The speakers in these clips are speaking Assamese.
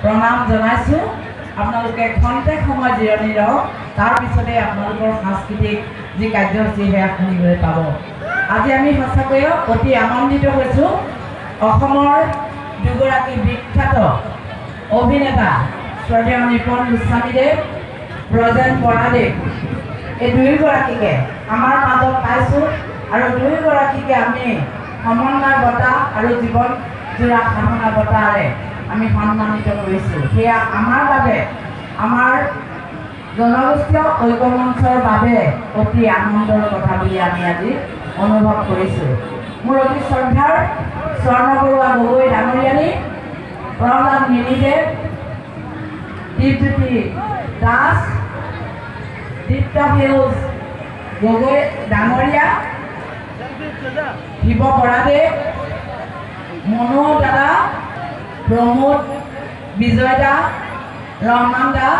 প্ৰণাম জনাইছোঁ। আপোনালোকে খন্তেক সময় জিৰণি লওক, তাৰপিছতে আপোনালোকৰ সাংস্কৃতিক যি কাৰ্যসূচী সেয়া শুনিবলৈ পাব। আজি আমি সঁচাকৈয়ে অতি আনন্দিত হৈছোঁ। অসমৰ দুগৰাকী বিখ্যাত অভিনেতা শ্ৰদ্ধেয় নিপন গোস্বামীদেৱ, ব্ৰজেন বৰাদেৱ, এই দুয়োগৰাকীকে আমাৰ মাজত পাইছোঁ আৰু দুয়োগৰাকীকে আমি সমন্বয় বঁটা আৰু জীৱন জোৰা সাধনা বঁটাৰে আমি সন্মানিত কৰিছোঁ। সেয়া আমাৰ বাবে, আমাৰ জনগোষ্ঠীয় ঐক্যমঞ্চৰ বাবে অতি আনন্দৰ কথা বুলি আমি আজি অনুভৱ কৰিছোঁ। মোৰ অতি শ্ৰদ্ধাৰ স্বৰ্ণ বৰুৱা গগৈ ডাঙৰীয়ানী, প্ৰহ্লাদ মিলিদেৱ, দীপজ্যোতি দাস, দীপ্ত সেউজ গগৈ ডাঙৰীয়া, শিৱ বৰাদেৱ, মনু দাদা, প্ৰমোদ বিজয় দা, ৰহমান দা,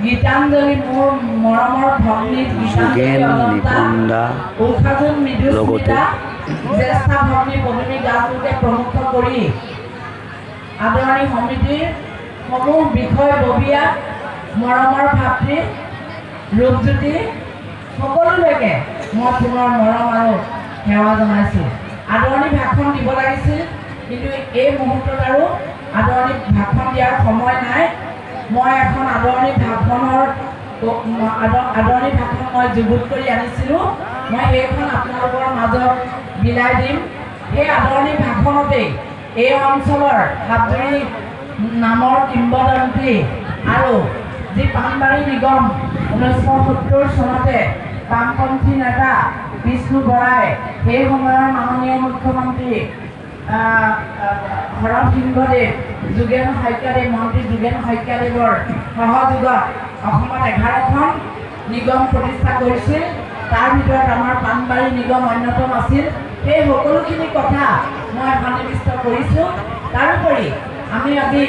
গীতাঞ্জলি মোৰ মৰমৰ ভগ্নী যোগেন গীতাঞ্জলি অলন্তা, নিপন দা, ঊষাজোন লগতে মৃদুস্মিতা, জ্যেষ্ঠা ভগ্নী পদুমী দাসলোকে প্ৰমুখ কৰি আদৰণি সমিতিৰ সমূহ বিষয়ববীয়া, মৰমৰ ভাতৃ ৰূপজ্যোতি, সকলোলৈকে মই পুনৰ মৰম আৰু সেৱা জনাইছোঁ। আদৰণি ভাষণ দিব লাগিছিল, কিন্তু এই মুহূৰ্তত আৰু আদৰণি ভাষণ দিয়াৰ সময় নাই। মই এখন আদৰণি ভাষণ মই যুগুত কৰি আনিছিলোঁ, মই সেইখন আপোনালোকৰ মাজত বিলাই দিম। সেই আদৰণি ভাষণতেই এই অঞ্চলৰ সাতজুৰি নামৰ কিম্বদন্তী আৰু যি পাণবাৰী নিগম 1970 চনতে বামপন্থী নেতা বিষ্ণু বৰাই সেই সময়ৰ মাননীয় মুখ্যমন্ত্ৰী শৰৎ সিংহদেৱ, যোগেন শইকীয়াদেৱ, মন্ত্ৰী যোগেন শইকীয়াদেৱৰ সহযোগত অসমত 11খন নিগম প্ৰতিষ্ঠা কৰিছিল। তাৰ ভিতৰত আমাৰ পাণবাৰী নিগম অন্যতম আছিল। সেই সকলোখিনি কথা মই সন্নিৱিষ্ট কৰিছোঁ। তাৰোপৰি আমি আজি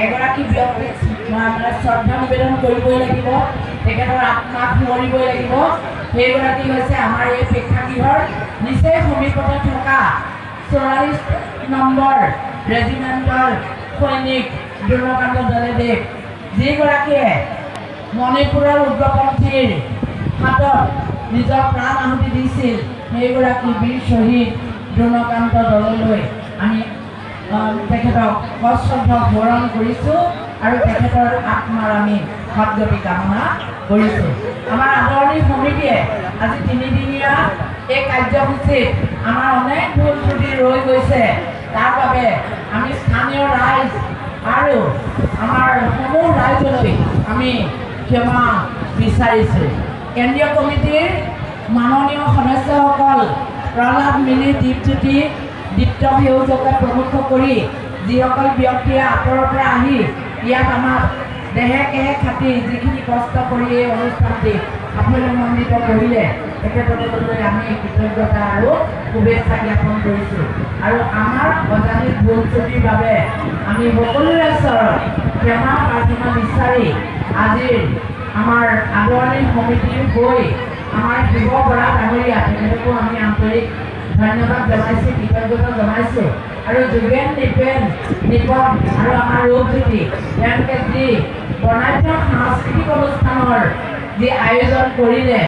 এগৰাকী ব্যক্তিক মানে শ্ৰদ্ধা নিবেদন কৰিবই লাগিব, তেখেতৰ আত্মাক সোঁৱৰিবই লাগিব। সেইগৰাকী হৈছে আমাৰ এই প্ৰেক্ষাগৃহৰ নিচেই সমীপতে থকা 44 নম্বৰ ৰেজিমেণ্টৰ সৈনিক দ্ৰোণকান্ত দলেদেৱ, যিগৰাকীয়ে মণিপুৰৰ উগ্ৰপন্থীৰ হাতত নিজৰ প্ৰাণ আহুতি দিছিল। সেইগৰাকী বীৰ শ্বহীদ দ্ৰোণকান্ত দলেলৈ আমি তেখেতক সশ্ৰদ্ধ সোঁৱৰণ কৰিছোঁ আৰু তেখেতৰ আত্মাৰ আমি সদগতি কামনা কৰিছোঁ। আমাৰ আদৰণি সমিতিয়ে আজি তিনিদিনীয়া এই কাৰ্যসূচীত আমাৰ অনেক ভুল ত্ৰুটি ৰৈ গৈছে, তাৰ বাবে আমি স্থানীয় ৰাইজ আৰু আমাৰ সমূহ ৰাইজলৈ আমি ক্ষমা বিচাৰিছোঁ। কেন্দ্ৰীয় কমিটিৰ মাননীয় সদস্যসকল প্ৰহ্লাদ মিলি, দীপজ্যোতি, দীপ্ত সেউজকে প্ৰমুখ কৰি যিসকল ব্যক্তিয়ে আঁতৰৰ পৰা আহি ইয়াত আমাক দেহে কেহে খাটি যিখিনি কষ্ট কৰি এই অনুষ্ঠানটি সাফল্যমণ্ডিত কৰিলে, তেখেতসকললৈ আমি কৃতজ্ঞতা আৰু শুভেচ্ছা জ্ঞাপন কৰিছোঁ। আৰু আমাৰ অজানিত ভুল ত্ৰুটিৰ বাবে আমি সকলোৰে ওচৰত ক্ষমা প্ৰাৰ্থনা বিচাৰি আজিৰ আমাৰ আদৰণি সমিতিৰ হৈ আমাৰ শিৱ বৰা ডাঙৰীয়া, তেখেতকো আমি আন্তৰিক ধন্যবাদ জনাইছোঁ, কৃতজ্ঞতা জনাইছোঁ। আৰু যোগেন, নিপেন, নিপন আৰু আমাৰ ৰূপজ্যোতি, তেওঁলোকে যি বৰ্ণাঢ্য সাংস্কৃতিক অনুষ্ঠানৰ যি আয়োজন কৰিলে।